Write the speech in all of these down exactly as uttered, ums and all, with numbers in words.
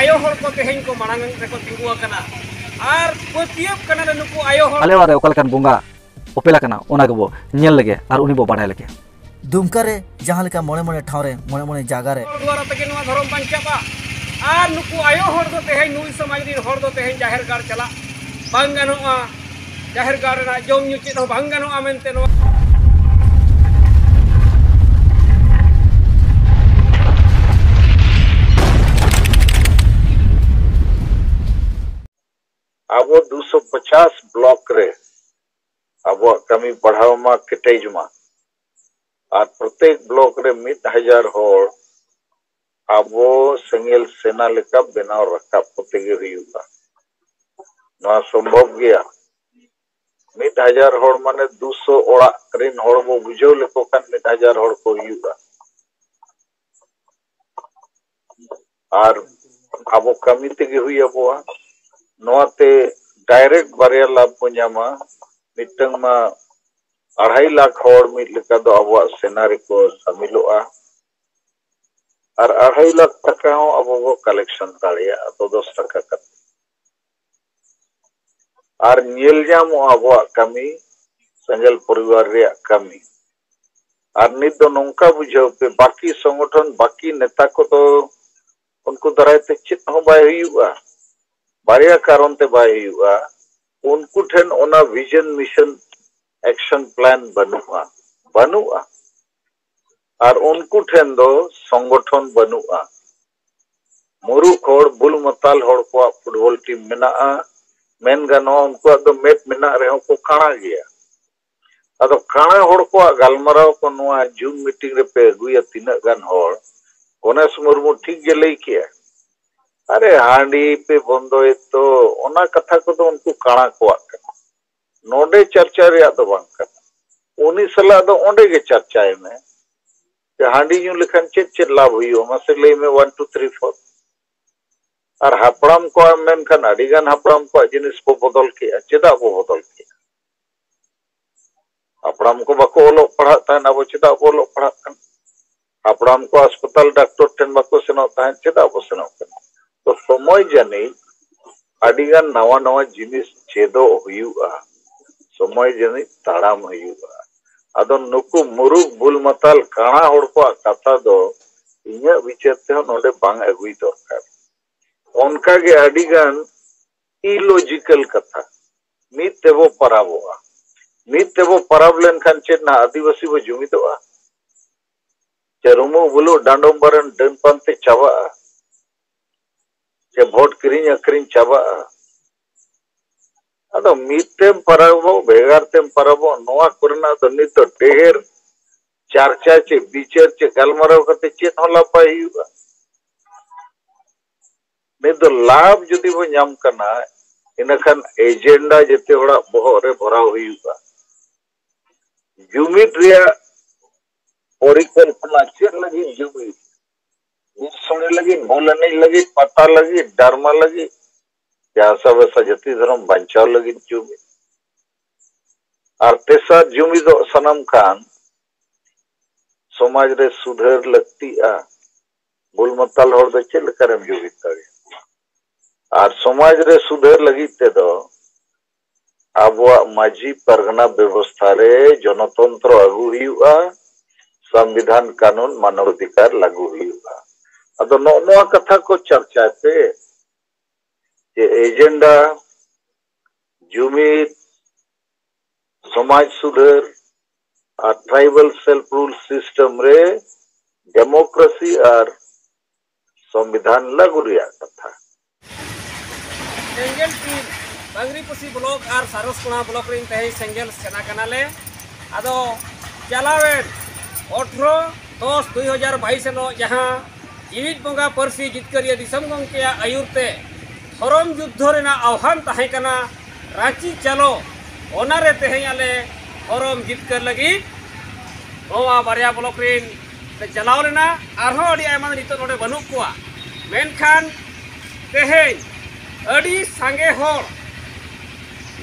ᱟᱭᱳ ᱦᱚᱲ ᱠᱚ ᱛᱮᱦᱮᱧ ᱠᱚ ᱢᱟᱲᱟᱝ ᱨᱮᱠᱚ ᱛᱤᱸᱜᱩ ᱟᱠᱟᱱᱟ᱾ ᱟᱨ ᱯᱟᱹᱛᱭᱟᱹᱣ ᱠᱟᱱᱟ ᱞᱮ ᱱᱩᱠᱩ ᱟᱭᱳ ᱦᱚᱲ᱾ ᱟᱞᱮ ᱚᱲᱟᱜ ᱨᱮ ᱚᱠᱟ ᱞᱮᱠᱟᱱ ᱵᱚᱸᱜᱟ ᱚᱯᱮᱞ ᱟᱠᱟᱱᱟ, ᱚᱱᱟ ᱜᱮᱵᱚ ᱧᱮᱞ ᱞᱮᱜᱮ ᱟᱨ ᱩᱱᱤ ᱵᱚ ᱵᱟᱲᱟᱭ ᱞᱮᱜᱮ᱾ ᱫᱩᱢᱠᱟ ᱨᱮ ᱡᱟᱦᱟᱸ ᱞᱮᱠᱟ ᱢᱚᱬᱮ ᱢᱚᱬᱮ ᱴᱷᱟᱶ ᱨᱮ ᱢᱚᱬᱮ ᱢᱚᱬᱮ ᱡᱟᱭᱜᱟ ᱨᱮ ᱫᱩᱣᱟᱨᱟ ᱛᱮᱜᱮ ᱱᱚᱣᱟ ᱫᱷᱚᱨᱚᱢ ᱵᱟᱧᱪᱟᱜᱼᱟ᱾ ᱟᱨ ᱱᱩᱠᱩ ᱟᱭᱳ ᱦᱚᱲ ᱫᱚ ᱛᱮᱦᱮᱧ, ᱱᱩᱭ ᱥᱚᱢᱟᱡᱽ ᱨᱤᱱ ᱦᱚᱲ ᱫᱚ ᱛᱮᱦᱮᱧ ᱡᱟᱦᱮᱨ ᱜᱟᱲ ᱪᱟᱞᱟᱜ ᱵᱟᱝ ᱜᱟᱱᱚᱜᱼᱟ, ᱡᱟᱦᱮᱨ ᱜᱟᱲ ᱨᱮᱱᱟᱜ ᱡᱚᱢ ᱧᱩ ᱪᱮᱫ ᱦᱚᱸ ᱵᱟᱝ ᱜᱟᱱᱚᱜᱼᱟ ᱢᱮᱱᱛᱮ ᱱᱚᱣᱟ ᱟᱵᱚ ᱫᱩᱥᱚ ᱯᱚᱪᱟᱥ ᱵᱞᱚᱠ ᱨᱮ ᱟᱵᱚᱣᱟᱜ ᱠᱟᱹᱢᱤ ᱵᱟᱲᱦᱟᱣ ᱢᱟ, ᱠᱮᱴᱮᱡ ᱢᱟ, ᱟᱨ ᱯᱨᱚᱛᱮᱠ ᱵᱞᱚᱠ ᱨᱮ ᱢᱤᱫ ᱦᱟᱡᱟᱨ ᱦᱚᱲ ᱟᱵᱚ ᱥᱮᱸᱜᱮᱞ ᱥᱮᱱᱟ ᱞᱮᱠᱟ ᱵᱮᱱᱟᱣ ᱨᱟᱠᱟᱵ ᱠᱚᱛᱮ ᱜᱮ ᱦᱩᱭᱩᱜᱼᱟ᱾ ᱱᱚᱣᱟ ᱥᱚᱢᱵᱷᱚᱵ ᱜᱮᱭᱟ᱾ ᱢᱤᱫ ᱦᱟᱡᱟᱨ ᱦᱚᱲ ᱢᱟᱱᱮ ᱫᱩᱥᱚ ᱚᱲᱟᱜ ᱨᱤᱱ ᱦᱚᱲ ᱵᱚ ᱵᱩᱡᱷᱟᱹᱣ ᱞᱮᱠᱚ ᱠᱷᱟᱱ ᱢᱤᱫ ᱦᱟᱡᱟᱨ ᱦᱚᱲ ᱠᱚ ᱦᱩᱭᱩᱜᱼᱟ᱾ ᱟᱨ ᱟᱵᱚ ᱠᱟᱹᱢᱤ ᱛᱮᱜᱮ ᱦᱩᱭ ᱟᱵᱚᱣᱟ᱾ ᱱᱚᱣᱟᱛᱮ ᱰᱟᱭᱨᱮᱠᱴ ᱵᱟᱨᱭᱟ ᱞᱟᱵᱷ ᱵᱚ ᱧᱟᱢᱟ᱾ ᱢᱤᱫᱴᱟᱝ ᱢᱟ ᱟᱲᱟᱭ ᱞᱟᱠᱷ ᱦᱚᱲ ᱢᱤᱫ ᱞᱮᱠᱟ ᱫᱚ ᱟᱵᱚᱣᱟᱜ ᱥᱮᱱᱟ ᱨᱮᱠᱚ ᱥᱟᱢᱤᱞᱚᱜᱼᱟ᱾ ᱟᱨ ᱟᱲᱟᱭ ᱞᱟᱠᱷ ᱴᱟᱠᱟ ᱦᱚᱸ ᱟᱵᱚ ᱵᱚ ᱠᱟᱞᱮᱠᱥᱚᱱ ᱫᱟᱲᱮᱭᱟᱜᱼᱟ, ᱫᱚ ᱫᱚᱥ ᱴᱟᱠᱟ ᱠᱟᱛᱮ᱾ ᱟᱨ ᱧᱮᱞ ᱧᱟᱢᱚᱜᱼᱟ ᱟᱵᱚᱣᱟᱜ ᱠᱟᱹᱢᱤ, ᱥᱮᱸᱜᱮᱞ ᱯᱚᱨᱤᱵᱟᱨ ᱨᱮᱭᱟᱜ ᱠᱟᱹᱢᱤ᱾ ᱟᱨ ᱱᱤᱛ ᱫᱚ ᱱᱚᱝᱠᱟ ᱵᱩᱡᱷᱟᱹᱣ ᱯᱮ, ᱵᱟᱹᱠᱤ ᱥᱚᱝᱜᱚᱴᱷᱚᱱ, ᱵᱟᱹᱠᱤ ᱱᱮᱛᱟ ᱠᱚᱫᱚ ᱩᱱᱠᱩ ᱫᱟᱨᱟᱭ ᱛᱮ ᱪᱮᱫ ᱦᱚᱸ ᱵᱟᱭ ᱦᱩᱭᱩᱜᱼᱟ᱾ ᱵᱟᱨᱭᱟ ᱠᱟᱨᱚᱱ ᱛᱮ ᱵᱟᱭ ᱦᱩᱭᱩᱜᱼᱟ᱾ ᱩᱱᱠᱩ ᱴᱷᱮᱱ ᱚᱱᱟ ᱵᱷᱤᱡᱚᱱ, ᱢᱤᱥᱚᱱ, ᱮᱠᱥᱚᱱ ᱯᱞᱟᱱ ᱵᱟᱹᱱᱩᱜᱼᱟ, ᱵᱟᱹᱱᱩᱜᱼᱟ᱾ ᱟᱨ ᱩᱱᱠᱩ ᱴᱷᱮᱱ ᱫᱚ ᱥᱚᱝᱜᱚᱴᱷᱚᱱ ᱵᱟᱹᱱᱩᱜᱼᱟ᱾ ᱢᱩᱨᱩᱠ ᱦᱚᱲ, ᱵᱩᱞ ᱢᱟᱛᱟᱞ ᱦᱚᱲ ᱠᱚᱣᱟᱜ ᱯᱷᱩᱴᱵᱚᱞ ᱴᱤᱢ ᱢᱮᱱᱟᱜᱼᱟ᱾ ᱢᱮᱱ ᱜᱟᱱᱚᱜᱼᱟ, ᱩᱱᱠᱩᱣᱟᱜ ᱫᱚ ᱢᱮᱫ ᱢᱮᱱᱟᱜ ᱨᱮᱦᱚᱸ ᱠᱚ ᱠᱟᱬᱟ ᱜᱮᱭᱟ᱾ ᱟᱫᱚ ᱠᱟᱬᱟ ᱦᱚᱲ ᱠᱚᱣᱟᱜ ᱜᱟᱞᱢᱟᱨᱟᱣ ᱠᱚ ᱱᱚᱣᱟ ᱡᱩᱢ ᱢᱤᱴᱤᱝ ᱨᱮᱯᱮ ᱟᱹᱜᱩᱭᱟ ᱛᱤᱱᱟᱹᱜ ᱜᱟᱱ ᱦᱚᱲ? ᱜᱚᱱᱮᱥ ᱢᱩᱨᱢᱩ ᱴᱷᱤᱠ ᱜᱮ ᱞᱟᱹᱭ ᱠᱮᱜᱼᱟ᱾ ᱟᱨᱮ, ᱦᱟᱺᱰᱤ ᱯᱮ ᱵᱚᱱᱫᱚᱭᱮᱫ ᱫᱚ, ᱚᱱᱟ ᱠᱟᱛᱷᱟ ᱠᱚᱫᱚ ᱩᱱᱠᱩ ᱠᱟᱬᱟ ᱠᱚᱣᱟᱜ ᱠᱟᱱᱟ᱾ ᱱᱚᱰᱮ ᱪᱟᱨᱪᱟ ᱨᱮᱭᱟᱜ ᱫᱚ ᱵᱟᱝ ᱠᱟᱱᱟ᱾ ᱩᱱᱤ ᱥᱟᱞᱟᱜ ᱫᱚ ᱚᱸᱰᱮ ᱜᱮ ᱪᱟᱨᱪᱟᱭ ᱢᱮ᱾ ᱡᱮ ᱦᱟᱺᱰᱤ ᱧᱩ ᱞᱮᱠᱷᱟᱱ ᱪᱮᱫ ᱪᱮᱫ ᱞᱟᱵᱷ ᱦᱩᱭᱩᱜᱼᱟ, ᱢᱟᱥᱮ ᱞᱟᱹᱭ ᱢᱮ, one, two, three, four᱾ ᱟᱨ ᱦᱟᱯᱲᱟᱢ ᱠᱚᱣᱟᱜ ᱮᱢ ᱢᱮᱱᱠᱷᱟᱱ ᱟᱹᱰᱤ ᱜᱟᱱ ᱦᱟᱯᱲᱟᱢ ᱠᱚᱣᱟᱜ ᱡᱤᱱᱤᱥ ᱵᱚ ᱵᱚᱫᱚᱞ ᱠᱮᱜᱼᱟ᱾ ᱪᱮᱫᱟᱜ ᱵᱚ ᱵᱚᱫᱚᱞ ᱠᱮᱜᱼᱟ? ᱦᱟᱯᱲᱟᱢ ᱠᱚ ᱵᱟᱠᱚ ᱚᱞᱚᱜ ᱯᱟᱲᱦᱟᱜ ᱛᱟᱦᱮᱸᱫ, ᱟᱵᱚ ᱪᱮᱫᱟᱜ ᱵᱚ ᱚᱞᱚᱜ ᱯᱟᱲᱦᱟᱜ ᱠᱟᱱᱟ? ᱦᱟᱯᱲᱟᱢ ᱠᱚ ᱦᱟᱥᱯᱟᱛᱟᱞ ᱰᱟᱠᱛᱚᱨ ᱴᱷᱮᱱ ᱵᱟᱠᱚ ᱥᱮᱱᱚᱜ ᱛᱟᱦᱮᱸᱫ, ᱪᱮᱫᱟᱜ ᱵᱚ ᱥᱮᱱᱚᱜ ᱠᱟᱱᱟ? ᱛᱚ ᱥᱚᱢᱚᱭ ᱡᱟᱹᱱᱤᱡ ᱟᱹᱰᱤᱜᱟᱱ ᱱᱟᱣᱟ ᱱᱟᱣᱟ ᱡᱤᱱᱤᱥ ᱪᱮᱫᱚᱜ ᱦᱩᱭᱩᱜᱼᱟ, ᱥᱚᱢᱚᱭ ᱡᱟᱹᱱᱤᱡ ᱛᱟᱲᱟᱢ ᱦᱩᱭᱩᱜᱼᱟ᱾ ᱟᱫᱚ ᱱᱩᱠᱩ ᱢᱩᱨᱩᱠ ᱵᱩᱞ ᱢᱟᱛᱟᱞ ᱠᱟᱬᱟ ᱦᱚᱲ ᱠᱚᱣᱟᱜ ᱠᱟᱛᱷᱟ ᱫᱚ ᱤᱧᱟᱹᱜ ᱵᱤᱪᱟᱹᱨ ᱛᱮᱦᱚᱸ ᱱᱚᱰᱮ ᱵᱟᱝ ᱟᱹᱜᱩᱭ ᱫᱚᱨᱠᱟᱨ᱾ ᱚᱱᱠᱟᱜᱮ ᱟᱹᱰᱤᱜᱟᱱ ᱤᱞᱚᱡᱤᱠᱟᱞ ᱠᱟᱛᱷᱟ, ᱢᱤᱫ ᱛᱮᱵᱚ ᱯᱟᱨᱟᱵᱚᱜᱼᱟ᱾ ᱢᱤᱫ ᱛᱮᱵᱚ ᱯᱟᱨᱟᱵᱽ ᱞᱮᱱᱠᱷᱟᱱ ᱪᱮᱫ ᱱᱟ ᱟᱹᱫᱤᱵᱟᱹᱥᱤ ᱵᱚ ᱡᱩᱢᱤᱫᱚᱜᱼᱟ? ᱪᱮ ᱨᱩᱢᱩᱜ ᱵᱩᱞᱩᱜ ᱰᱟᱸᱰᱚᱢ ᱵᱟᱨᱮᱱ ᱰᱟᱹᱱ ᱯᱟᱱᱛᱮ ᱪᱟᱵᱟᱜᱼᱟ? ᱪᱮ ᱵᱷᱳᱴ ᱠᱤᱨᱤᱧ ᱟᱹᱠᱷᱨᱤᱧ ᱪᱟᱵᱟᱜᱼᱟ? ᱟᱫᱚ ᱢᱤᱫ ᱛᱮᱢ ᱯᱟᱨᱟᱵᱚᱜ, ᱵᱷᱮᱜᱟᱨ ᱛᱮᱢ ᱯᱟᱨᱟᱵᱚᱜ, ᱱᱚᱣᱟ ᱠᱚᱨᱮᱱᱟᱜ ᱫᱚ ᱱᱤᱛ ᱫᱚ ᱰᱷᱮᱨ ᱪᱟᱨᱪᱟ ᱪᱮ ᱵᱤᱪᱟᱹᱨ ᱪᱮ ᱜᱟᱞᱢᱟᱨᱟᱣ ᱠᱟᱛᱮ ᱪᱮᱫ ᱦᱚᱸ ᱞᱟᱵᱷ ᱵᱟᱭ ᱦᱩᱭᱩᱜᱼᱟ᱾ ᱱᱤᱛ ᱫᱚ ᱞᱟᱵᱷ ᱡᱩᱫᱤ ᱵᱚ ᱧᱟᱢ ᱠᱟᱱᱟ, ᱤᱱᱟᱹᱠᱷᱟᱱ ᱮᱡᱮᱱᱰᱟ ᱡᱮᱛᱮ ᱦᱚᱲᱟᱜ ᱵᱚᱦᱚᱜ ᱨᱮ ᱵᱷᱚᱨᱟᱣ ᱦᱩᱭᱩᱜᱼᱟ᱾ ᱡᱩᱢᱤᱫ ᱨᱮᱭᱟᱜ ᱯᱚᱨᱤᱠᱚᱞᱯᱚᱱᱟ ᱪᱮᱫ ᱞᱟᱹᱜᱤᱫ ᱡᱩᱢᱤᱫ? ᱢᱤᱫ ᱥᱚᱲᱮ ᱞᱟᱹᱜᱤᱫ, ᱵᱚᱞ ᱮᱱᱮᱡ ᱞᱟᱹᱜᱤᱫ, ᱯᱟᱛᱟ ᱞᱟᱹᱜᱤᱫ, ᱰᱟᱨᱢᱟ ᱞᱟᱹᱜᱤᱫ, ᱡᱟᱦᱟᱸ ᱥᱟᱵᱮ ᱥᱟ ᱡᱟᱹᱛᱤ ᱫᱷᱚᱨᱚᱢ ᱵᱟᱧᱪᱟᱣ ᱞᱟᱹᱜᱤᱫ ᱡᱩᱢᱤᱫ᱾ ᱟᱨ ᱛᱮᱥᱟᱨ ᱡᱩᱢᱤᱫᱚᱜ ᱥᱟᱱᱟᱢ ᱠᱷᱟᱱ ᱥᱚᱢᱟᱡᱽ ᱨᱮ ᱥᱩᱫᱷᱟᱹᱨ ᱞᱟᱹᱠᱛᱤᱜᱼᱟ᱾ ᱵᱩᱞ ᱢᱟᱛᱟᱞ ᱦᱚᱲ ᱫᱚ ᱪᱮᱫ ᱞᱮᱠᱟᱨᱮᱢ ᱡᱩᱢᱤᱫ ᱫᱟᱲᱮᱭᱟᱜᱼᱟ? ᱟᱨ ᱥᱚᱢᱟᱡᱽ ᱨᱮ ᱥᱩᱫᱷᱟᱹᱨ ᱞᱟᱹᱜᱤᱫ ᱛᱮᱫᱚ ᱟᱵᱚᱣᱟᱜ ᱢᱟᱹᱡᱷᱤ ᱯᱟᱨᱜᱟᱱᱟ ᱵᱮᱵᱚᱥᱛᱷᱟ ᱨᱮ ᱡᱚᱱᱚᱛᱚᱱᱛᱨᱚ ᱟᱹᱜᱩ ᱦᱩᱭᱩᱜᱼᱟ, ᱥᱚᱝᱵᱤᱫᱷᱟᱱ ᱠᱟᱹᱱᱩᱱ ᱢᱟᱱᱚᱵᱟᱫᱷᱤᱠᱟᱨ ᱞᱟᱹᱜᱩ ᱦᱩᱭᱩᱜᱼᱟ᱾ ᱟᱫᱚ ᱱᱚᱜᱼᱚ ᱱᱚᱣᱟ ᱠᱟᱛᱷᱟ ᱠᱚ ᱪᱟᱨᱪᱟᱭ ᱯᱮ, ᱡᱮ ᱮᱡᱮᱱᱰᱟ, ᱡᱩᱢᱤᱫ, ᱥᱚᱢᱟᱡᱽ ᱥᱩᱫᱷᱟᱹᱨ ᱟᱨ ᱴᱨᱟᱭᱵᱟᱞ ᱥᱮᱞᱯ ᱨᱩᱞ ᱥᱤᱥᱴᱮᱢ ᱨᱮ ᱰᱮᱢᱳᱠᱨᱮᱥᱤ ᱟᱨ ᱥᱚᱝᱵᱤᱫᱷᱟᱱ ᱞᱟᱹᱜᱩ ᱨᱮᱭᱟᱜ ᱠᱟᱛᱷᱟ᱾ ᱥᱮᱸᱜᱮᱞ ᱴᱤᱢ ᱵᱟᱝᱨᱤᱯᱚᱥᱤ ᱵᱞᱚᱠ ᱟᱨ ᱥᱟᱨᱚᱥᱠᱳᱱᱟ ᱵᱞᱚᱠ ᱨᱮᱱ ᱛᱮᱦᱮᱧ ᱥᱮᱸᱜᱮᱞ ᱥᱮᱱᱟ ᱠᱟᱱᱟᱞᱮ᱾ ᱟᱫᱚ ᱪᱟᱞᱟᱣᱮᱱ ᱟᱴᱷᱨᱚ ᱫᱚᱥ ᱫᱩᱭ ᱦᱟᱡᱟᱨ ᱵᱟᱭᱤᱥ ᱦᱤᱞᱳᱜ ᱡᱟᱦᱟᱸ ᱡᱤᱣᱤᱫ ᱵᱚᱸᱜᱟ ᱯᱟᱹᱨᱥᱤ ᱡᱤᱛᱠᱟᱹᱨᱤᱭᱟᱹ ᱫᱤᱥᱚᱢ ᱜᱚᱢᱠᱮᱭᱟᱜ ᱟᱹᱭᱩᱨ ᱛᱮ ᱫᱷᱚᱨᱚᱢ ᱡᱩᱫᱽᱫᱷᱚ ᱨᱮᱱᱟᱜ ᱟᱦᱣᱟᱱ ᱛᱟᱦᱮᱸ ᱠᱟᱱᱟ ᱨᱟᱸᱪᱤ ᱪᱟᱞᱚ, ᱚᱱᱟᱨᱮ ᱛᱮᱦᱮᱧ ᱟᱞᱮ ᱫᱷᱚᱨᱚᱢ ᱡᱤᱛᱠᱟᱹᱨ ᱞᱟᱹᱜᱤᱫ ᱱᱚᱣᱟ ᱵᱟᱨᱭᱟ ᱵᱞᱚᱠ ᱨᱮᱱ ᱞᱮ ᱪᱟᱞᱟᱣ ᱞᱮᱱᱟ᱾ ᱟᱨᱦᱚᱸ ᱟᱹᱰᱤ ᱟᱭᱢᱟ ᱱᱤᱛᱚᱜ ᱱᱚᱰᱮ ᱵᱟᱹᱱᱩᱜ ᱠᱚᱣᱟ, ᱢᱮᱱᱠᱷᱟᱱ ᱛᱮᱦᱮᱧ ᱟᱹᱰᱤ ᱥᱟᱸᱜᱮ ᱦᱚᱲ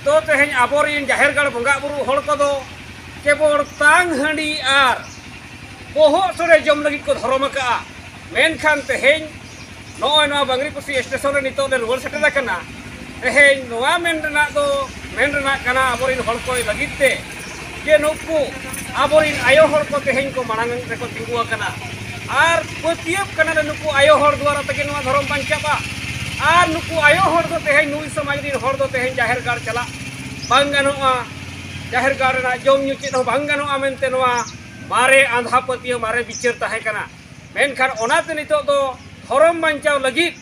ᱫᱚ ᱛᱮᱦᱮᱧ ᱟᱵᱚᱨᱮᱱ ᱡᱟᱦᱮᱨ ᱜᱟᱲ ᱵᱚᱸᱜᱟ ᱵᱩᱨᱩ ᱦᱚᱲ ᱠᱚᱫᱚ ᱠᱮᱵᱚᱞ ᱛᱟᱝ ᱦᱟᱺᱰᱤ ᱟᱨ ᱵᱚᱦᱚᱜ ᱥᱚᱲᱮ ᱡᱚᱢ ᱞᱟᱹᱜᱤᱫ ᱠᱚ ᱫᱷᱚᱨᱚᱢ ᱟᱠᱟᱫᱼᱟ᱾ ᱢᱮᱱᱠᱷᱟᱱ ᱛᱮᱦᱮᱧ ᱱᱚᱜᱼᱚᱭ ᱱᱚᱣᱟ ᱵᱟᱝᱨᱤᱯᱚᱥᱤ ᱥᱴᱮᱥᱚᱱ ᱨᱮ ᱱᱤᱛᱚᱜ ᱞᱮ ᱨᱩᱣᱟᱹᱲ ᱥᱮᱴᱮᱨ ᱟᱠᱟᱱᱟ᱾ ᱛᱮᱦᱮᱧ ᱱᱚᱣᱟ ᱢᱮᱱ ᱨᱮᱱᱟᱜ ᱫᱚ, ᱢᱮᱱ ᱨᱮᱱᱟᱜ ᱠᱟᱱᱟ ᱟᱵᱚᱨᱮᱱ ᱦᱚᱲ ᱠᱚ ᱞᱟᱹᱜᱤᱫ ᱛᱮ, ᱡᱮ ᱱᱩᱠᱩ ᱟᱵᱚᱨᱮᱱ ᱟᱭᱳ ᱦᱚᱲ ᱠᱚ ᱛᱮᱦᱮᱧ ᱠᱚ ᱢᱟᱲᱟᱝ ᱨᱮᱠᱚ ᱛᱤᱸᱜᱩ ᱟᱠᱟᱱᱟ᱾ ᱟᱨ ᱯᱟᱹᱛᱭᱟᱹᱣ ᱠᱟᱱᱟᱞᱮ ᱱᱩᱠᱩ ᱟᱭᱳ ᱦᱚᱲ ᱫᱣᱟᱨᱟ ᱛᱮᱜᱮ ᱱᱚᱣᱟ ᱫᱷᱚᱨᱚᱢ ᱵᱟᱧᱪᱟᱜᱼᱟ᱾ ᱟᱨ ᱱᱩᱠᱩ ᱟᱭᱳ ᱦᱚᱲ ᱫᱚ ᱛᱮᱦᱮᱧ ᱱᱩᱭ ᱥᱚᱢᱟᱡᱽ ᱨᱮᱱ ᱦᱚᱲ ᱫᱚ ᱛᱮᱦᱮᱧ ᱡᱟᱦᱮᱨ ᱜᱟᱲ ᱪᱟᱞᱟᱜ ᱵᱟᱝ ᱜᱟᱱᱚᱜᱼᱟ, ᱡᱟᱦᱮᱨ ᱜᱟᱲ ᱨᱮᱱᱟᱜ ᱡᱚᱢ ᱧᱩ ᱪᱮᱫ ᱦᱚᱸ ᱵᱟᱝ ᱜᱟᱱᱚᱜᱼᱟ ᱢᱮᱱᱛᱮ ᱱᱚᱣᱟ ᱢᱟᱨᱮ ᱟᱸᱫᱷᱟ ᱯᱟᱹᱛᱭᱟᱹᱣ, ᱢᱟᱨᱮ ᱵᱤᱪᱟᱹᱨ ᱛᱟᱦᱮᱸ ᱠᱟᱱᱟ᱾ ᱢᱮᱱᱠᱷᱟᱱ ᱚᱱᱟᱛᱮ ᱱᱤᱛᱚᱜ ᱫᱚ ᱫᱷᱚᱨᱚᱢ ᱵᱟᱧᱪᱟᱣ ᱞᱟᱹᱜᱤᱫ,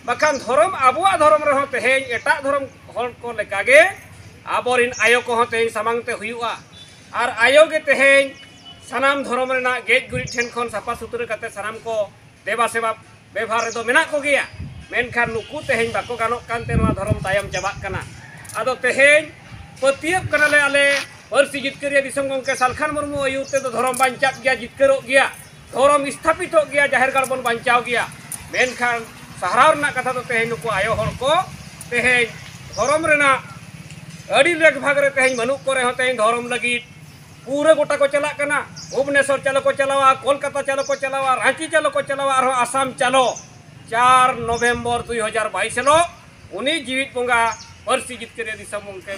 ᱵᱟᱠᱷᱟᱱ ᱫᱷᱚᱨᱚᱢ, ᱟᱵᱚᱣᱟᱜ ᱫᱷᱚᱨᱚᱢ ᱨᱮᱦᱚᱸ ᱛᱮᱦᱮᱧ ᱮᱴᱟᱜ ᱫᱷᱚᱨᱚᱢ ᱦᱚᱲ ᱠᱚ ᱞᱮᱠᱟᱜᱮ ᱟᱵᱚᱨᱮᱱ ᱟᱭᱳ ᱠᱚᱦᱚᱸ ᱛᱮᱦᱮᱧ ᱥᱟᱢᱟᱝ ᱛᱮ ᱦᱩᱭᱩᱜᱼᱟ᱾ ᱟᱨ ᱟᱭᱳ ᱜᱮ ᱛᱮᱦᱮᱧ ᱥᱟᱱᱟᱢ ᱫᱷᱚᱨᱚᱢ ᱨᱮᱱᱟᱜ ᱜᱮᱡ ᱜᱩᱨᱤᱡ ᱴᱷᱮᱱ ᱠᱷᱚᱱ ᱥᱟᱯᱷᱟ ᱥᱩᱛᱨᱟᱹ ᱠᱟᱛᱮ ᱥᱟᱱᱟᱢ ᱠᱚ ᱫᱮᱵᱟ ᱥᱮᱵᱟ ᱵᱮᱵᱷᱟᱨ ᱨᱮᱫᱚ ᱢᱮᱱᱟᱜ ᱠᱚᱜᱮᱭᱟ᱾ ᱢᱮᱱᱠᱷᱟᱱ ᱱᱩᱠᱩ ᱛᱮᱦᱮᱧ ᱵᱟᱠᱚ ᱜᱟᱱᱚᱜ ᱠᱟᱱᱛᱮ ᱱᱚᱣᱟ ᱫᱷᱚᱨᱚᱢ ᱛᱟᱭᱚᱢ ᱪᱟᱵᱟᱜ ᱠᱟᱱᱟ᱾ ᱟᱫᱚ ᱛᱮᱦᱮᱧ ᱯᱟᱹᱛᱭᱟᱹᱣ ᱠᱟᱱᱟᱞᱮ ᱟᱞᱮ ᱯᱟᱹᱨᱥᱤ ᱡᱤᱛᱠᱟᱹᱨᱤᱭᱟᱹ ᱫᱤᱥᱚᱢ ᱜᱚᱢᱠᱮ ᱥᱟᱞᱠᱷᱟᱱ ᱢᱩᱨᱢᱩ ᱟᱹᱭᱩᱨ ᱛᱮᱫᱚ ᱫᱷᱚᱨᱚᱢ ᱵᱟᱧᱪᱟᱜ ᱜᱮᱭᱟ, ᱡᱤᱛᱠᱟᱹᱨᱚᱜ ᱜᱮᱭᱟ, ᱫᱷᱚᱨᱚᱢ ᱥᱛᱷᱟᱯᱤᱛᱚᱜ ᱜᱮᱭᱟ, ᱡᱟᱦᱮᱨ ᱜᱟᱲ ᱵᱚᱱ ᱵᱟᱧᱪᱟᱣ ᱜᱮᱭᱟ᱾ ᱢᱮᱱᱠᱷᱟᱱ ᱥᱟᱦᱟᱨᱟᱣ ᱨᱮᱱᱟᱜ ᱠᱟᱛᱷᱟ ᱫᱚ ᱛᱮᱦᱮᱧ ᱱᱩᱠᱩ ᱟᱭᱳ ᱦᱚᱲ ᱠᱚ ᱛᱮᱦᱮᱧ ᱫᱷᱚᱨᱚᱢ ᱨᱮᱱᱟᱜ ᱟᱹᱰᱤ ᱞᱮᱠ ᱵᱷᱟᱜᱽ ᱨᱮ ᱛᱮᱦᱮᱧ ᱵᱟᱹᱱᱩᱜ ᱠᱚ ᱨᱮᱦᱚᱸ ᱛᱮᱦᱮᱧ ᱫᱷᱚᱨᱚᱢ ᱞᱟᱹᱜᱤᱫ ᱯᱩᱨᱟᱹ ᱜᱚᱴᱟ ᱠᱚ ᱪᱟᱞᱟᱜ ᱠᱟᱱᱟ᱾ ᱵᱷᱩᱵᱽᱱᱮᱥᱚᱨ ᱪᱟᱞᱚ ᱠᱚ ᱪᱟᱞᱟᱣᱟ, ᱠᱳᱞᱠᱟᱛᱟ ᱪᱟᱞᱚ ᱠᱚ ᱪᱟᱞᱟᱣᱟ, ᱨᱟᱸᱪᱤ ᱪᱟᱞᱚ ᱠᱚ ᱪᱟᱞᱟᱣᱟ, ᱟᱨᱦᱚᱸ ᱟᱥᱟᱢ ᱪᱟᱞᱚ᱾ ᱪᱟᱨ ᱱᱚᱵᱷᱮᱢᱵᱚᱨ ᱫᱩᱭ ᱦᱟᱡᱟᱨ ᱵᱟᱭᱤᱥ ᱦᱤᱞᱳᱜ ᱩᱱᱤ ᱡᱤᱣᱤᱫ ᱵᱚᱸᱜᱟ ᱯᱟᱹᱨᱥᱤ ᱡᱤᱛᱠᱟᱹᱨᱤᱭᱟᱹ ᱫᱤᱥᱚᱢ ᱜᱚᱢᱠᱮ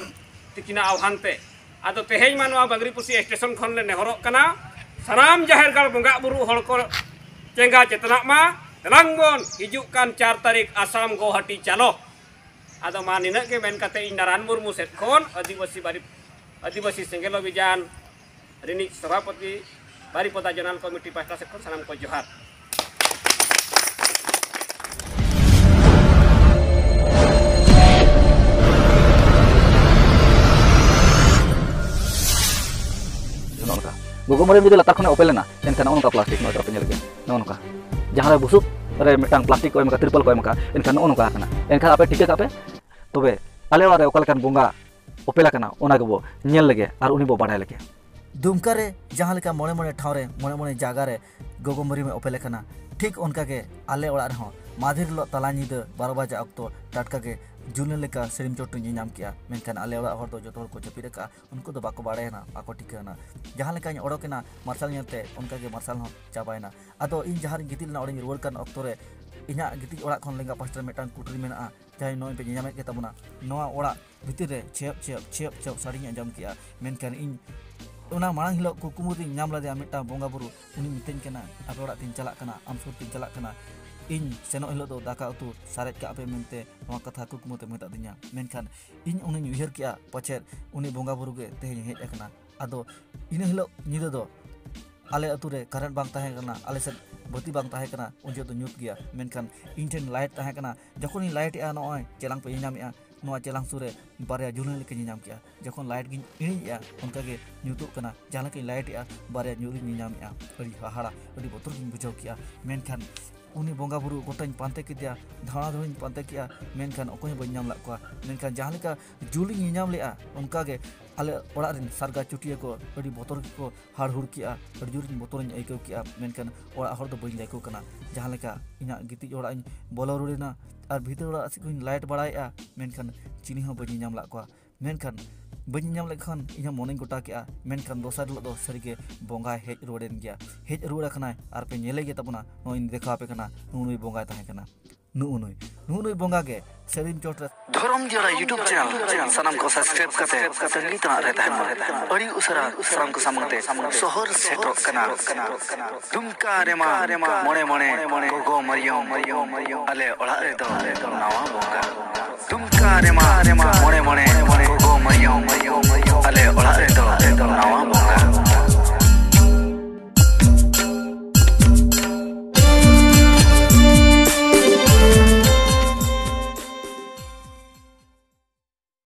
ᱛᱤᱠᱤᱱᱟᱜ ᱟᱦᱣᱟᱱ ᱛᱮ᱾ ᱟᱫᱚ ᱛᱮᱦᱮᱧ ᱢᱟ ᱱᱚᱣᱟ ᱵᱟᱝᱨᱤᱯᱚᱥᱤ ᱥᱴᱮᱥᱚᱱ ᱠᱷᱚᱱ ᱞᱮ ᱱᱮᱦᱚᱨᱚᱜ ᱠᱟᱱᱟ, ᱥᱟᱱᱟᱢ ᱡᱟᱦᱮᱨ ᱜᱟᱲ ᱵᱚᱸᱜᱟ ᱵᱩᱨᱩ ᱦᱚᱲ ᱠᱚ ᱪᱮᱸᱜᱟ ᱪᱮᱛᱱᱟᱜ ᱢᱟ᱾ ᱫᱮᱞᱟᱝ ᱵᱚᱱ ᱦᱤᱡᱩᱜ ᱠᱟᱱ ᱪᱟᱨ ᱛᱟᱹᱨᱤᱠᱷ ᱟᱥᱟᱢ ᱜᱳᱦᱟᱴᱤ ᱪᱟᱞᱚ᱾ ᱟᱫᱚ ᱢᱟ ᱱᱤᱱᱟᱹᱜ ᱜᱮ ᱢᱮᱱ ᱠᱟᱛᱮ ᱤᱧ ᱱᱟᱨᱟᱱ ᱢᱩᱨᱢᱩ ᱥᱮᱫ ᱠᱷᱚᱱ ᱟᱹᱫᱤᱵᱟᱹᱥᱤ ᱵᱟᱨᱤ-, ᱟᱹᱫᱤᱵᱟᱹᱥᱤ ᱥᱮᱸᱜᱮᱞ ᱚᱵᱷᱤᱡᱟᱱ ᱨᱤᱱᱤᱡ ᱥᱚᱵᱷᱟᱯᱚᱛᱤ ᱵᱟᱨᱤᱯᱚᱫᱟ ᱡᱚᱱᱟᱞ ᱠᱚᱢᱤᱴᱤ ᱯᱟᱦᱴᱟ ᱥᱮᱫ ᱠᱷᱚᱱ ᱥᱟᱱᱟᱢ ᱠᱚ ᱡᱚᱦᱟᱨ᱾ ᱱᱚᱜᱼᱚ ᱱᱚᱝᱠᱟ ᱜᱚᱜᱚ ᱢᱟᱹᱨᱤᱢ ᱡᱩᱫᱤ ᱞᱟᱛᱟᱨ ᱠᱷᱚᱱᱮ ᱚᱯᱮᱞ ᱮᱱᱟ, ᱮᱱᱠᱷᱟᱱ ᱱᱚᱜᱼᱚ ᱱᱚᱝᱠᱟ ᱯᱞᱟᱥᱴᱤᱠ ᱱᱚᱜᱼᱚᱭ ᱛᱚ ᱟᱯᱮ ᱧᱮᱞ ᱜᱮ, ᱱᱚᱜᱼᱚ ᱱᱚᱝᱠᱟ ᱡᱟᱦᱟᱸ ᱨᱮ ᱵᱩᱥᱩᱵ ᱨᱮ ᱢᱤᱫᱴᱟᱝ ᱯᱞᱟᱥᱴᱤᱠ ᱠᱚ ᱮᱢ ᱟᱠᱟᱫ, ᱛᱤᱨᱯᱚᱞ ᱠᱚ ᱮᱢ ᱟᱠᱟᱫ, ᱮᱱᱠᱷᱟᱱ ᱱᱚᱜᱼᱚ ᱱᱚᱝᱠᱟ ᱟᱠᱟᱱᱟ᱾ ᱮᱱᱠᱷᱟᱱ ᱟᱯᱮ ᱴᱷᱤᱠᱟᱹ ᱠᱟᱜ ᱯᱮ, ᱛᱚᱵᱮ ᱟᱞᱮ ᱚᱲᱟᱜ ᱨᱮ ᱚᱠᱟ ᱞᱮᱠᱟᱱ ᱵᱚᱸᱜᱟ ᱚᱯᱮᱞ ᱟᱠᱟᱱᱟ, ᱚᱱᱟ ᱜᱮᱵᱚ ᱧᱮᱞ ᱞᱮᱜᱮ ᱟᱨ ᱩᱱᱤ ᱵᱚ ᱵᱟᱲᱟᱭ ᱞᱮᱜᱮ᱾ ᱫᱩᱢᱠᱟ ᱨᱮ ᱡᱟᱦᱟᱸ ᱞᱮᱠᱟ ᱢᱚᱬᱮ ᱢᱚᱬᱮ ᱴᱷᱟᱶ ᱨᱮ, ᱢᱚᱬᱮ ᱢᱚᱬᱮ ᱡᱟᱭᱜᱟ ᱨᱮ ᱜᱚᱜᱚ ᱢᱟᱹᱨᱤᱢᱮ ᱚᱯᱮᱞ ᱟᱠᱟᱱᱟ, ᱴᱷᱤᱠ ᱚᱱᱠᱟ ᱜᱮ ᱟᱞᱮ ᱚᱲᱟᱜ ᱨᱮᱦᱚᱸ ᱢᱟᱫᱷᱮᱨ ᱦᱤᱞᱳᱜ ᱛᱟᱞᱟ ᱧᱤᱫᱟᱹ ᱵᱟᱨᱚ ᱵᱟᱡᱟ ᱚᱠᱛᱚ ᱴᱟᱴᱠᱟ ᱜᱮ ᱡᱩᱞᱟᱹ ᱞᱮᱠᱟ ᱥᱟᱹᱲᱤᱢ ᱪᱚᱴ ᱨᱮ ᱧᱮᱞ ᱧᱟᱢ ᱠᱮᱜᱼᱟ᱾ ᱢᱮᱱᱠᱷᱟᱱ ᱟᱞᱮ ᱚᱲᱟᱜ ᱦᱚᱲ ᱫᱚ ᱡᱚᱛᱚ ᱦᱚᱲ ᱠᱚ ᱡᱟᱹᱯᱤᱫ ᱟᱠᱟᱫᱼᱟ, ᱩᱱᱠᱩ ᱫᱚ ᱵᱟᱠᱚ ᱵᱟᱲᱟᱭᱮᱱᱟ, ᱵᱟᱠᱚ ᱴᱷᱤᱠᱟᱹ ᱮᱱᱟ᱾ ᱡᱟᱦᱟᱸ ᱞᱮᱠᱟᱧ ᱚᱰᱚᱠᱮᱱᱟ ᱢᱟᱨᱥᱟᱞ ᱧᱮᱞᱛᱮ, ᱚᱱᱠᱟ ᱜᱮ ᱢᱟᱨᱥᱟᱞ ᱦᱚᱸ ᱪᱟᱵᱟᱭᱮᱱᱟ᱾ ᱟᱫᱚ ᱤᱧ ᱡᱟᱦᱟᱸ ᱨᱤᱧ ᱜᱤᱛᱤᱡ ᱞᱮᱱᱟ, ᱚᱸᱰᱮᱧ ᱨᱩᱣᱟᱹᱲ ᱠᱟᱱ ᱚᱠᱛᱚ ᱨᱮ ᱤᱧᱟᱹᱜ ᱜᱤᱛᱤᱡ ᱚᱲᱟᱜ ᱠᱷᱚᱱ ᱞᱮᱸᱜᱟ ᱯᱟᱥᱴᱟ ᱨᱮ ᱢᱤᱫᱴᱟᱝ ᱠᱩᱴᱨᱤ ᱢᱮᱱᱟᱜᱼᱟ, ᱡᱟᱦᱟᱸᱭ ᱱᱚᱜᱼᱚᱭ ᱯᱮ ᱧᱮᱧᱟᱢᱮᱫ ᱜᱮ ᱛᱟᱵᱚᱱᱟ᱾ ᱱᱚᱣᱟ ᱚᱲᱟᱜ ᱵᱷᱤᱛᱤᱨ ᱨᱮ ᱪᱷᱮᱯ ᱪᱷᱮᱯ ᱪᱷᱮᱯ ᱪᱷᱮᱯ ᱥᱟᱰᱮᱧ ᱟᱸᱡᱚᱢ ᱠᱮᱜᱼᱟ᱾ ᱢᱮᱱᱠᱷᱟᱱ ᱤᱧ ᱚᱱᱟ ᱢᱟᱲᱟᱝ ᱦᱤᱞᱳᱜ ᱠᱩᱠᱢᱩ ᱨᱤᱧ ᱧᱟᱢ ᱞᱮᱫᱮᱭᱟ ᱢᱤᱫᱴᱟᱝ ᱵᱚᱸᱜᱟ ᱵᱩᱨᱩ, ᱩᱱᱤ ᱢᱤᱛᱟᱹᱧ ᱠᱟᱱᱟ, "ᱟᱯᱮ ᱚᱲᱟᱜ ᱛᱤᱧ ᱪᱟᱞᱟᱜ ᱠᱟᱱᱟ, ᱟᱢ ᱥᱩᱨ ᱛᱤᱧ ᱪᱟᱞᱟᱜ ᱠᱟᱱᱟ, ᱤᱧ ᱥᱮᱱᱚᱜ ᱦᱤᱞᱳᱜ ᱫᱚ ᱫᱟᱠᱟ ᱩᱛᱩ ᱥᱟᱨᱮᱡ ᱠᱟᱜ ᱯᱮ" ᱢᱮᱱᱛᱮ ᱱᱚᱣᱟ ᱠᱟᱛᱷᱟ ᱠᱩᱠᱢᱩ ᱛᱮ ᱢᱮᱛᱟᱫᱤᱧᱟ᱾ ᱢᱮᱱᱠᱷᱟᱱ ᱤᱧ ᱩᱱᱤᱧ ᱩᱭᱦᱟᱹᱨ ᱠᱮᱜᱼᱟ, ᱯᱟᱪᱮᱫ ᱩᱱᱤ ᱵᱚᱸᱜᱟ ᱵᱩᱨᱩ ᱜᱮ ᱛᱮᱦᱮᱧ ᱦᱮᱡ ᱟᱠᱟᱱᱟ᱾ ᱟᱫᱚ ᱤᱱᱟᱹ ᱦᱤᱞᱳᱜ ᱧᱤᱫᱟᱹ ᱫᱚ ᱟᱞᱮ ᱟᱹᱛᱩ ᱨᱮ ᱠᱟᱨᱮᱱᱴ ᱵᱟᱝ ᱛᱟᱦᱮᱸ ᱠᱟᱱᱟ, ᱟᱞᱮ ᱥᱮᱫ ᱵᱟᱹᱛᱤ ᱵᱟᱝ ᱛᱟᱦᱮᱸ ᱠᱟᱱᱟ, ᱩᱱ ᱡᱚᱦᱚᱜ ᱫᱚ ᱧᱩᱛ ᱜᱮᱭᱟ᱾ ᱢᱮᱱᱠᱷᱟᱱ ᱤᱧ ᱴᱷᱮᱱ ᱞᱟᱭᱤᱴ ᱛᱟᱦᱮᱸ ᱠᱟᱱᱟ᱾ ᱡᱚᱠᱷᱚᱱᱤᱧ ᱞᱟᱭᱤᱴ ᱮᱜᱼᱟ, ᱱᱚᱜᱼᱚᱭ ᱪᱮᱞᱟᱝ ᱯᱮ ᱧᱮᱧᱟᱢᱮᱜᱼᱟ, ᱱᱚᱣᱟ ᱪᱮᱞᱟᱝ ᱥᱩᱨ ᱨᱮ ᱵᱟᱨᱭᱟ ᱡᱩᱞᱦᱟᱹ ᱞᱮᱠᱟᱧ ᱧᱮᱧᱟᱢ ᱠᱮᱜᱼᱟ᱾ ᱡᱚᱠᱷᱚᱱ ᱞᱟᱭᱤᱴ ᱜᱤᱧ ᱤᱬᱤᱡ ᱮᱜᱼᱟ, ᱚᱱᱠᱟ ᱜᱮ ᱧᱩᱛᱩᱜ ᱠᱟᱱᱟ᱾ ᱡᱟᱦᱟᱸ ᱞᱮᱠᱟᱧ ᱞᱟᱭᱤᱴ ᱮᱜᱼᱟ, ᱵᱟᱨᱭᱟ ᱡᱩᱞᱤᱧ ᱧᱮᱧᱟᱢᱮᱜᱼᱟ᱾ ᱟᱹᱰᱤ ᱦᱟᱦᱟᱲᱟ, ᱟᱹᱰᱤ ᱵᱚᱛᱚᱨ ᱜᱤᱧ ᱵᱩᱡᱷᱟᱹᱣ ᱠᱮᱜᱼᱟ᱾ ᱢᱮᱱᱠᱷᱟᱱ ᱩᱱᱤ ᱵᱚᱸᱜᱟ ᱵᱩᱨᱩ ᱜᱚᱴᱟᱧ ᱯᱟᱱᱛᱮ ᱠᱮᱫᱮᱭᱟ, ᱫᱷᱟᱣᱟ ᱫᱷᱟᱣᱤᱧ ᱯᱟᱱᱛᱮ ᱠᱮᱜᱼᱟ, ᱢᱮᱱᱠᱷᱟᱱ ᱚᱠᱚᱭ ᱦᱚᱸ ᱵᱟᱹᱧ ᱧᱟᱢ ᱞᱮᱫ ᱠᱚᱣᱟ᱾ ᱢᱮᱱᱠᱷᱟᱱ ᱡᱟᱦᱟᱸ ᱞᱮᱠᱟ ᱡᱩᱞᱤᱧ ᱧᱮᱧᱟᱢ ᱞᱮᱜᱼᱟ, ᱚᱱᱠᱟ ᱜᱮ ᱟᱞᱮ ᱚᱲᱟᱜ ᱨᱮᱱ ᱥᱟᱨᱜᱟ ᱪᱩᱴᱤᱭᱟᱹ ᱠᱚ ᱟᱹᱰᱤ ᱵᱚᱛᱚᱨ ᱜᱮᱠᱚ ᱦᱟᱲᱦᱩᱲ ᱠᱮᱜᱼᱟ᱾ ᱟᱹᱰᱤ ᱡᱳᱨᱤᱧ ᱵᱚᱛᱚᱨᱤᱧ ᱟᱹᱭᱠᱟᱹᱣ ᱠᱮᱜᱼᱟ, ᱢᱮᱱᱠᱷᱟᱱ ᱚᱲᱟᱜ ᱦᱚᱲ ᱫᱚ ᱵᱟᱹᱧ ᱞᱟᱹᱭ ᱟᱠᱚ ᱠᱟᱱᱟ᱾ ᱡᱟᱦᱟᱸ ᱞᱮᱠᱟ ᱤᱧᱟᱹᱜ ᱜᱤᱛᱤᱡ ᱚᱲᱟᱜ ᱤᱧ ᱵᱚᱞᱚ ᱨᱩᱣᱟᱹᱲᱮᱱᱟ ᱟᱨ ᱵᱷᱤᱛᱟᱹᱨ ᱚᱲᱟᱜ ᱥᱮᱫ ᱠᱷᱚᱱᱤᱧ ᱞᱟᱭᱤᱴ ᱵᱟᱲᱟᱭᱮᱜᱼᱟ, ᱢᱮᱱᱠᱷᱟᱱ ᱪᱤᱞᱤ ᱦᱚᱸ ᱵᱟᱹᱧ ᱧᱮᱧᱟᱢ ᱞᱮᱫ ᱠᱚᱣᱟ᱾ ᱢᱮᱱᱠᱷᱟᱱ ᱵᱟᱹᱧ ᱧᱮᱧᱟᱢ ᱞᱮᱫ ᱠᱷᱟᱱ ᱤᱧᱟᱹᱜ ᱢᱚᱱᱮᱧ ᱜᱚᱴᱟ ᱠᱮᱜᱼᱟ, ᱢᱮᱱᱠᱷᱟᱱ ᱫᱚᱥᱟᱨ ᱦᱤᱞᱳᱜ ᱫᱚ ᱥᱟᱹᱨᱤᱜᱮ ᱵᱚᱸᱜᱟᱭ ᱦᱮᱡ ᱨᱩᱣᱟᱹᱲᱮᱱ ᱜᱮᱭᱟ᱾ ᱦᱮᱡ ᱨᱩᱣᱟᱹᱲ ᱟᱠᱟᱱᱟᱭ ᱟᱨ ᱯᱮ ᱧᱮᱞᱮ ᱜᱮ ᱛᱟᱵᱚᱱᱟ᱾ ᱱᱚᱜᱼᱚᱭ ᱤᱧ ᱫᱮᱠᱷᱟᱣ ᱟᱯᱮ ᱠᱟᱱᱟ, ᱱᱩᱜᱼᱩ ᱱᱩᱭ ᱵᱚᱸᱜᱟᱭ ᱛᱟᱦᱮᱸ ᱠᱟᱱᱟ᱾ ᱱᱩᱜᱼᱩ ᱱᱩᱭ, ᱱᱩᱜᱼᱩ ᱱᱩᱭ ᱵᱚᱸᱜᱟ ᱜᱮ ᱥᱟᱹᱨᱤᱢ ᱪᱚᱴ ᱨᱮ᱾ ᱫᱷᱚᱨᱚᱢ ᱡᱚᱲᱟ YouTube channel ᱥᱟᱱᱟᱢ ᱠᱚ subscribe ᱠᱟᱛᱮ ᱛᱟᱺᱜᱤ ᱛᱟᱲᱟᱜ ᱨᱮ ᱛᱟᱦᱮᱱ ᱢᱟ᱾ ᱟᱹᱰᱤ ᱩᱥᱟᱹᱨᱟ ᱥᱟᱱᱟᱢ ᱠᱚ ᱥᱟᱢᱟᱝ ᱛᱮ ᱥᱚᱦᱚᱨ ᱥᱮᱴᱮᱨᱚᱜ ᱠᱟᱱᱟ᱾ ᱫᱩᱢᱠᱟ ᱨᱮᱢᱟ ᱢᱚᱬᱮ ᱢᱚᱬᱮ ᱜᱚᱜᱚ ᱢᱟᱨᱤᱭᱚᱢ, ᱟᱞᱮ ᱚᱲᱟᱜ ᱨᱮᱫᱚ ᱱᱟᱣᱟ ᱵᱚᱸᱜᱟ᱾ ᱫᱩᱢᱠᱟ ᱨᱮᱢᱟ ᱢᱚᱬᱮ ᱢᱚᱬᱮ